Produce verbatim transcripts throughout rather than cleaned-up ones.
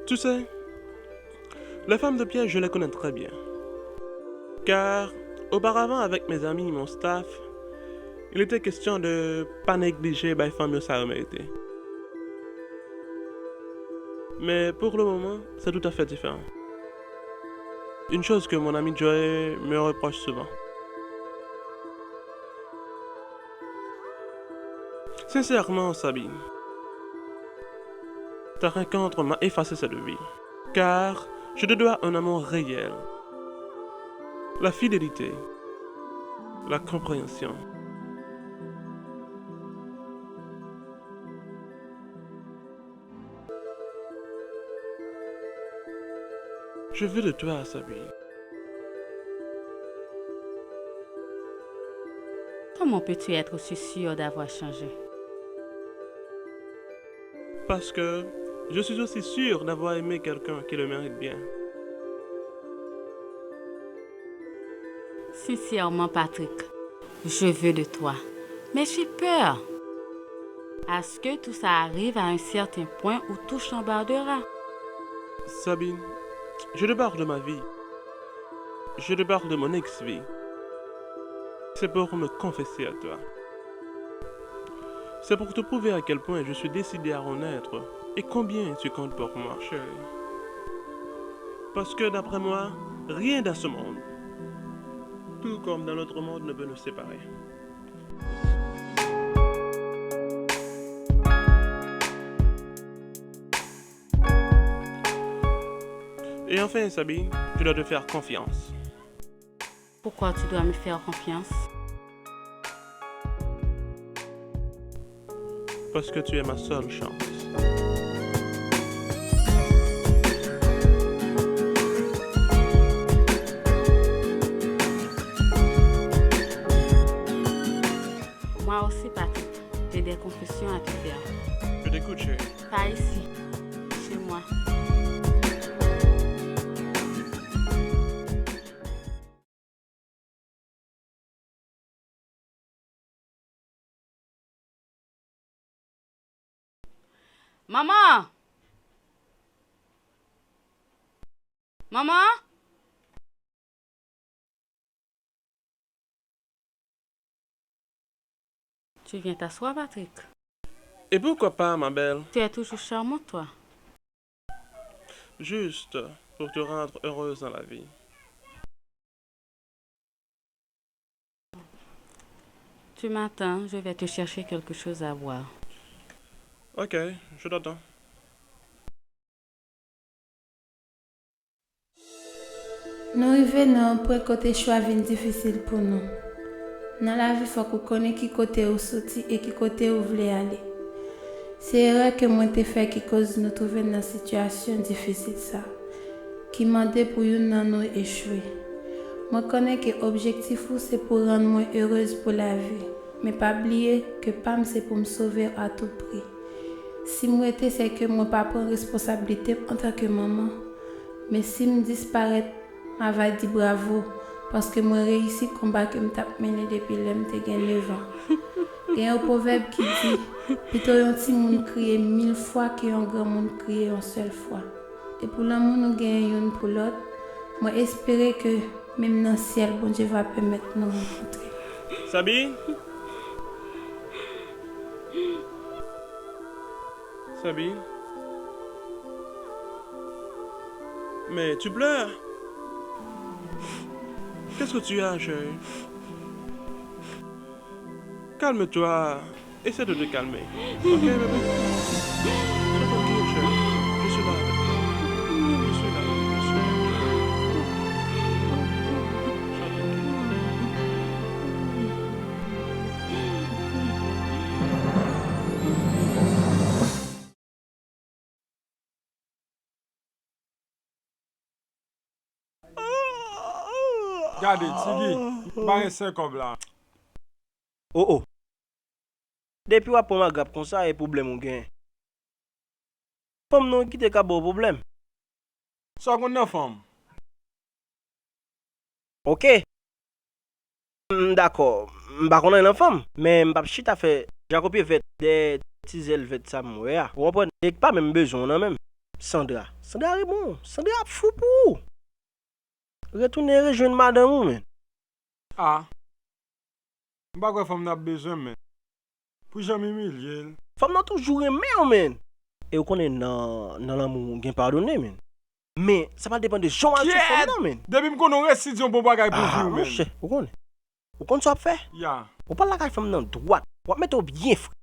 Tu sais, les femmes de piège, je les connais très bien. Car, auparavant, avec mes amis, mon staff, il était question de pas négliger bay fanm yo sa yo merite. Mais pour le moment, c'est tout à fait différent. Une chose que mon ami Joey me reproche souvent. Sincèrement, Sabine, ta rencontre m'a effacé cette vie, car je te dois un amour réel, la fidélité, la compréhension. Je veux de toi, Sabine. Comment peux-tu être aussi sûr d'avoir changé? Parce que je suis aussi sûr d'avoir aimé quelqu'un qui le mérite bien. Sincèrement, Patrick, je veux de toi, mais j'ai peur. À ce que tout ça arrive à un certain point où tout chambardera. Sabine, je te parle de ma vie. Je te parle de mon ex-vie. C'est pour me confesser à toi. C'est pour te prouver à quel point je suis décidé à renaître et combien tu comptes pour moi, chérie. Parce que d'après moi, rien dans ce monde, tout comme dans l'autre monde, ne peut nous séparer. Et enfin, Sabine, tu dois te faire confiance. Pourquoi tu dois me faire confiance? Parce que tu es ma seule chance. Moi aussi, Patrick, j'ai des confessions à te faire. Je t'écoute, chérie. Pas ici, chez moi. Manman! Manman! Tu viens t'asseoir, Patrick. Et pourquoi pas, ma belle? Tu es toujours charmant, toi. Juste pour te rendre heureuse dans la vie. Tu m'attends, je vais te chercher quelque chose à boire. Ok, je t'attends. Nou rive nan yon pwen kote chwa vin difisil pou nou. Nan lavi, fòk ou konnen ki kote ou soti e ki kote ou vle ale. Se erè ke mwen te fè ki koz nou twouve n nan sitiyasyon difisil sa, ki mande pou youn nan nou echwe. Mwen konnen ke objektif ou se pou rann mwen erez pou lavi, men pa bliye ke pa m se pou m sove w a tou pri. Si m rete, se ke mwen pa pran responsablite m antanke manman. Men si m disparèt, m a va di bravo, paske mwen reyisi konba ke m t ap mennen depi lè m te gen nevan. Gen yon pwovèb ki di, pito yon timoun kriye mil fwa ke yon granmoun kriye yon sèl fwa. E pou lanmou nou genyen youn pou lòt, mwen espere ke menm nan syèl Bondye va pèmèt nou rankontre. Sabine? Sabine? Mais tu pleures. Qu'est-ce que tu as, chérie? Calme-toi. Essaie de te calmer. Ok, bébé? Sois tranquille, chérie. Je suis là avec toi. Je suis là, je suis là. Sois tranquille. Gade, Tigi, m pa gen senk kòb la. O o. Depi w ap pran m a grap konsa, e pwoblèm ou genyen. Fanm nan w kite ka ba w pwoblèm. Sa w konn nan fanm? Oke. M dakò. M pa konn anyen nan fanm, men m p ap chita fè jakopye vèt dèyè ti zèl vèt sa m wè a. Ou konprann? E pa menm bezwen w nan menm. Sandra. Sandra rebon. Sandra ap fou pou ou. Retounen rejwenn madanm ou, men. Ah. M pa kwè fanm nan ap bezwen m, men. Pou jan m imilye l. Fanm nan toujou renmen w, men. E ou konnen nan, nan lanmou, gen padone, men. Men, sa pral depann de jan w al sou fanm nan, men. Depi m konnen w resi di yon bon bagay pou vi w, men. Ah, monchè, ou konnen. Ou konn sa w ap fè? Ya. Ou pral lakay fanm nan dwat. W ap mete w byen fre.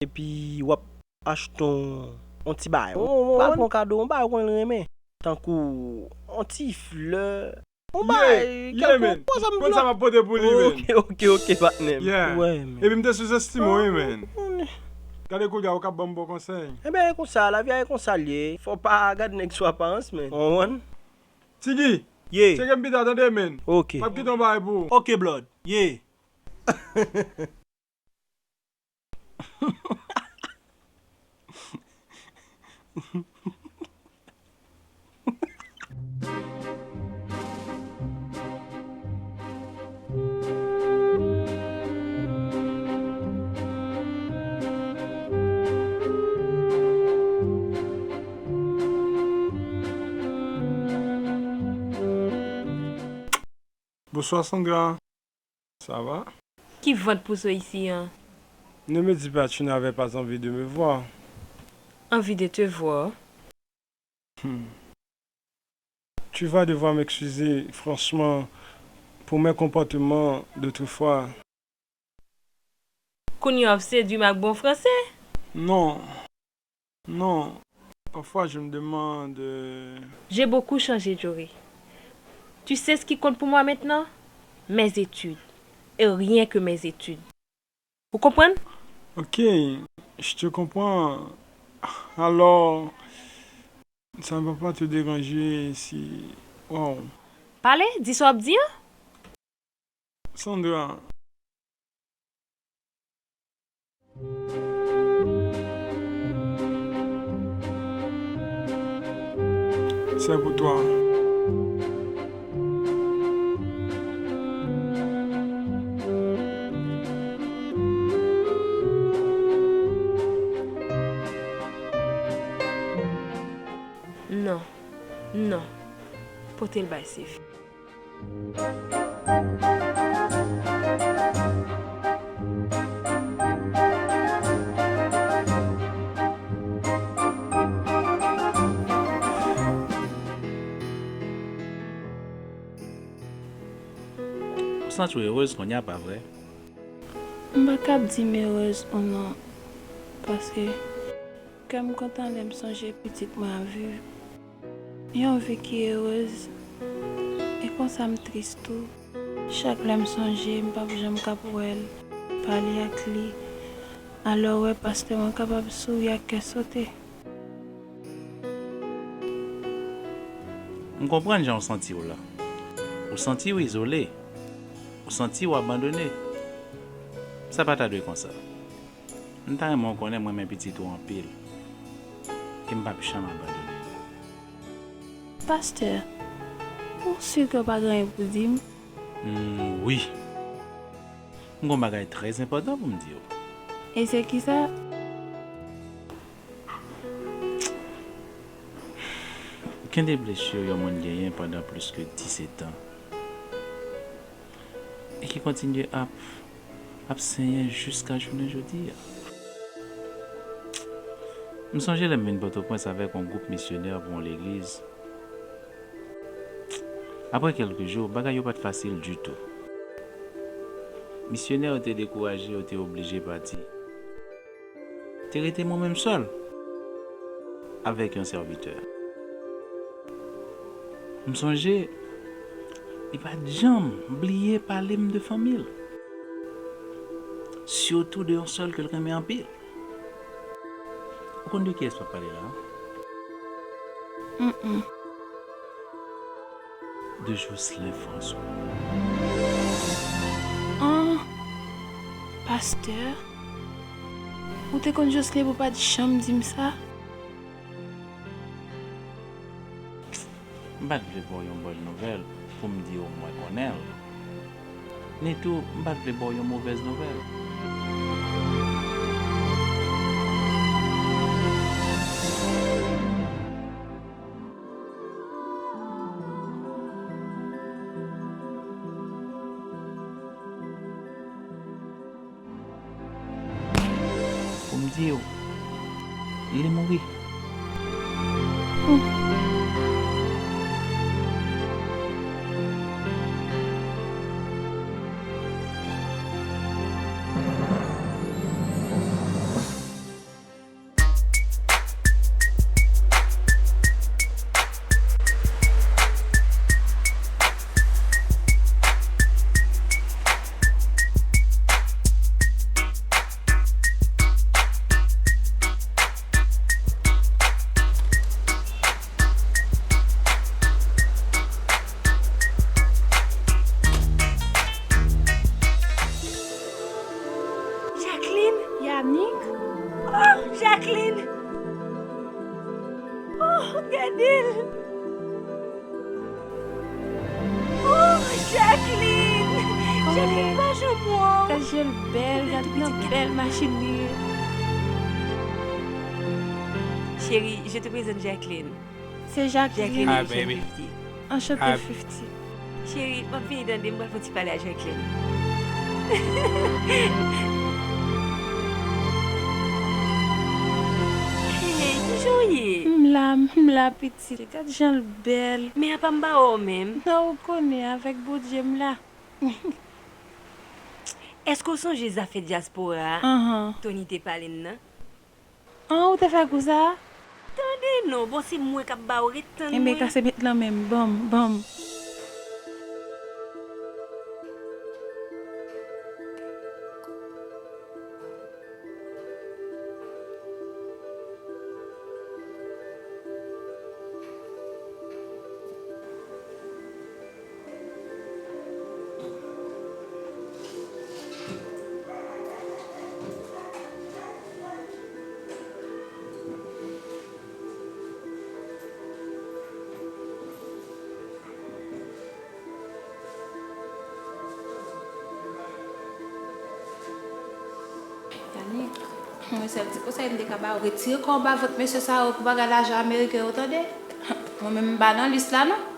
Epi w ap achte yon, yon ti bagay. Ou pral pran kado, yon bagay ou konnen l renmen. Tankou yon ti flè. Yon bagay kèlkonk. Konn sa m ap pote pou li, men. Ok, ok, ok, patnè m. Yeah. Epi m te souzestime w, wi, men. Gade koulye a, ou k ap ban m bon konsèy. Ebyen, e konsa, lavi a e konsa l ye. Fò w pa gade nèg sou aparans, men. Ou konprann? Tigi, tcheke m pita, tande, men. Ok. M ap kite yon bagay pou ou. Ok, blood. Yeah. Bonsoir Sandra. Ça va? Ki vant pou sou isi an? Ne me dis pas, tu n'avais pas envie de me voir. Envie de te voir. Hmm. Tu vas devoir m'excuser franchement pour mes comportements d'autrefois. Kounye a w ap sedwi m ak bon franse? Non. Non. Parfois, je me demande, euh, J'ai beaucoup changé, Jory. Tu sais ce qui compte pour moi maintenant? Mes études. Et rien que mes études. Ou konprann? Ok, je te comprends. Alors, ça ne va pas te déranger si, wow. Pale, di sa w ap di an. Sandra. C'est pour toi. Non, non. Pote l bay Sefi. Ou santi w erez kounye a, pa vre? M pa kab di m erez ou non, paske kè m kontan lè m sonje pitit mwen ap viv yon vi ki erez. E konsa m tris tou. Chak lè m sonje, m p ap janm kab wè l, pale ak li. Alò, w wè, pastè, mwen kapab souri ak kè sote. M konprann jan w santi w la. Ou santi w izole. Ou santi w abandone. Sa pa ta dwe konsa. M ta renmen w konnen m renmen pitit ou anpil. E m p ap janm abandone l. Pastè, ou si ke w pa gen anyen pou di m? Hmm, wi. M gen yon bagay trè enpòtan pou m di w. E se kisa? Gen de blesi yon moun genyen pandan plis ke disèt an. E ki kontinye ap, ap senyen jiska jounen jodi a. M sonje lè m vin Pòtoprens avèk yon gwoup misyonè pou yon legliz. Apre kèlke jou, bagay yo pa t fasil ditou. Misyonè yo te dekouraje, yo te oblije pati. Te rete mwen menm sèl avèk yon sèvitè. M sonje, li pa t janm bliye pale m de fanmi l, sitou de yon sèl ke l renmen anpil. Ou konn de kiyès m ap pale la? Mm-mm. De Jocelyn François. An, pastè, ou te konn Jocelyn pou pa t janm di m sa? M pa t vle ba w yon bòn nouvèl pou m di w mwen konnen l. Ni tou, m pa t vle ba w yon movèz nouvèl. Di yo, li mouri. Jacqueline? Yannick? Oh, Jacqueline! Oh, gade l! Oh, Jacqueline! Jacqueline, pa janm wè w. Gad je l bèl, gad nan bèl machin li ye. Chérie, je te présente Jacqueline. Se Jacqueline. Jacqueline, hi, baby. Anchante, Fifty. Cheri, m ap vini tande, m pral fè yon ti pale a Jacqueline. Hey, kijan w ye? M la, m la, pitit. Gad jan l bèl. Men apa m pa wè w menm? Non, ou konnen, avèk Bondye m la. Èske w sonje zafè dyaspora a? Anhan. Tony te pale n nan? An, ou te fè kou sa a? Tande non, bon, se mwen k ap ba w, ret tann mwen. Enben, kase met lan men m, ban m, ban m. Yannick, mwen sèl ti konsèy m te ka ba w, retire kò w ba vant mesye sa yo pou bagay lajan ameriken yo, tande? Mwen menm m pa nan lis la non.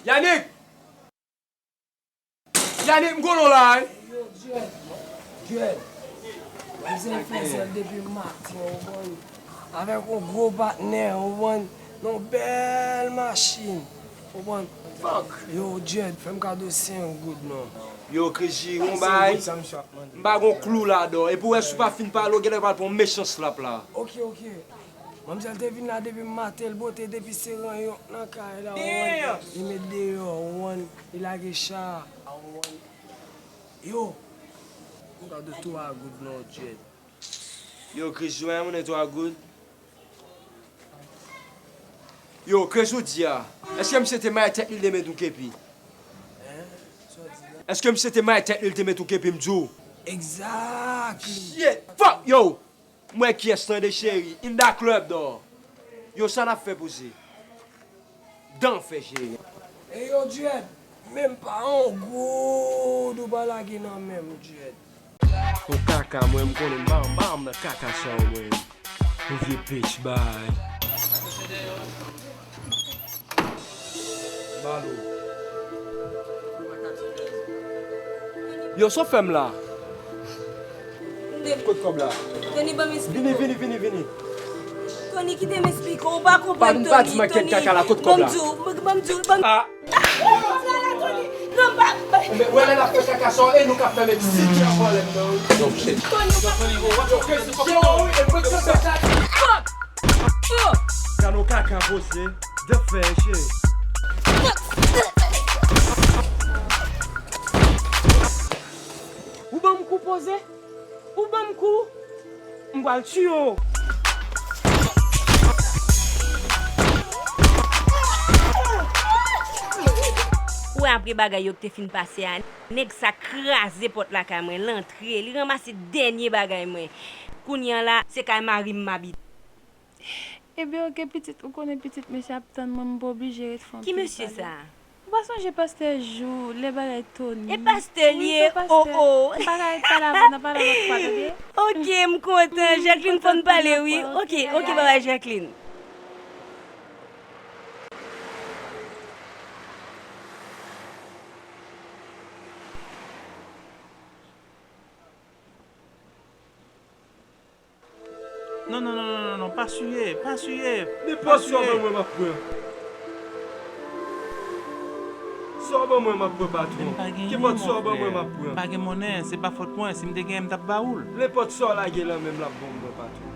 Yannick! Yannick, m konnen w la, wi. Yo, Jed. Jed. Mizè fè zèl depi maten, ou konprann? Avèk yon gwo patnè, ou konprann? Yon bèl machin, ou konprann? Fuck. Yo, Jed, fè m kado senk goud non. Yo, Chris G, yon bay. M pa gon klou ladan. Epi w wè si w pa fin pale, w genlè pral pran yon mechan slap la. Ok, ok. Manmzèl te vin la depi maten, l bote depi se ranyon nan kay la, ou konprann? Li met deyò, ou konprann? Li lage cha a, ou konprann? Yo! M ka dou twa goud non, Jed. Yo, Chris, jwenn moun nan twa goud. Yo, Chris, ou di a? Èske misye te maye tèt li, li te met yon kepi? Hein? Sa w di la? Èske misye te maye tèt li, li te met yon kepi, m di w? Exactly! Shit! Fuck! Yo! M wè kiyès tande cheri, in da club dò. Yo sa n ap fè poze. Dan fè cheri. E yo Jed, menm pa yon goud ou pa lage nan men m Jed. Yon kaka mwen m konnen m pa m pa nan kaka sa yo mwen. Yon vye bitch bay. Balo. Yo, sa w fè m la? Kot kòb la? Tony, ban m esplike w. Vini, vini, vini, vini. Tony, kite m esplike w. Ou pa konprann, Tony. Pa di m ak kèk kaka la, kot kòb la? Ban m di w, ban m di w, ban m. Ah. Non, pa. Wè lè n ap fè kaka sa, e nou k ap fè m egzite an pwoblèm nan. Yo, shit. Tony, ou pa. Yo, crazy, yo, e mwen k te fè sa. Fuck! Fuck! Gade yon kaka poze. De fè, cheri. Ou ban m kou poze? Ou ban m kou? M pral tiye w. apre bagay yo ki te fin pase a, nèg sa kraze pòt lakay mwen, l antre, li ranmase dènye bagay mwen. Kounye a la, se kay mari m m abite. Ebyen, oke, pitit, ou konnen pitit mesye ap tann mwen, m pa oblije ret fè yon ti pale. Ki mesye sa? Ou pa sonje pastè Jou, lè bagay Tony? E pastè li ye, o o. M pa ka ret pale avè w, n a pale lòt fwa, tande? Oke, m kontan. Jacqueline, fò n pale, wi. Oke, oke, babay, Jacqueline. Non, non, non, non, non, non, pa siye, pa siye, pa siye. Nenpòt sa w ban mwen, m ap pran. Sa w ban mwen, m ap pran, patwon. Kenpòt sa w ban mwen, m ap pran. M pa gen monnen, se pa fòt mwen. Si m te genyen, m t ap ba ou l. Nenpòt sa w lage lan men m, l ap bon mwen, patwon.